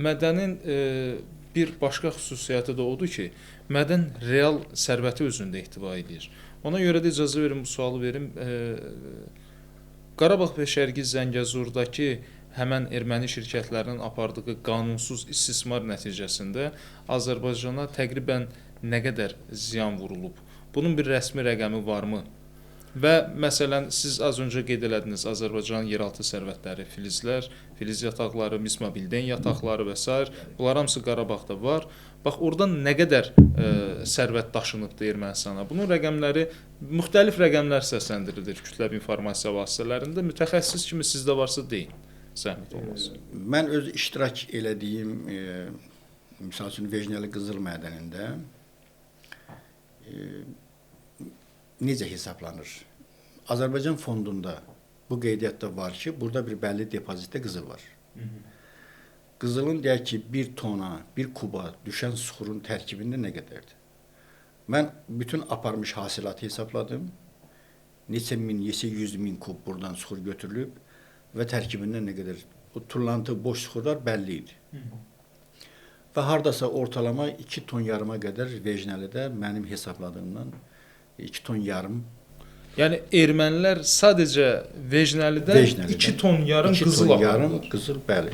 mədənin bir başqa xüsusiyyəti də odur ki, mədən real sərvəti özündə ehtiva eləyir. Ona görə də icazə verin bu sualı verim. Qarabağ və Şərqi Zəngəzurdakı həmən erməni şirkətlərinin apardığı qanunsuz istismar nəticəsində Azərbaycana təqribən nə qədər ziyan vurulub? Bunun bir rəsmi rəqəmi varmı? Və məsələn, siz az öncə qeyd elədiniz Azərbaycanın yeraltı sərvətləri, filizlər, filiz yataqları, mis molibden yataqları və sair, bunlar hamısı Qarabağda var. Bax, oradan nə qədər sərvət daşınıbdır Ermənistana? Bunun rəqəmləri, müxtəlif rəqəmlər səsləndirilir kütləvi informasiya vasitələrində. Mütəxəssis kimi sizdə varsa deyin, zəhmət olmasa. Mən öz iştirak elədiyim, misal üçün, Vejnəli qızıl mədənində necə hesablanır? Azərbaycan fondunda bu qeydiyyatda var ki, burada bir bəlli depozitdə qızıl var. Qızılın deyək ki, 1 tona, 1 kuba düşən suxurun tərkibində nə qədərdir? Mən bütün aparmış hasilatı hesabladım. Neçə min, neçə 100 min kub buradan suxur götürülüb və tərkibində nə qədər o tullantı, boş suxurlar bəlli idi. Və hardasa ortalama 2 ton yarıma qədər Vejnəlidə mənim hesabladığımdan 2 ton yarım. Yəni ermənilər sadəcə Vejnəlidən 2 ton yarım 2 qızıl ton yarım apardılar. Qızıl, bəli.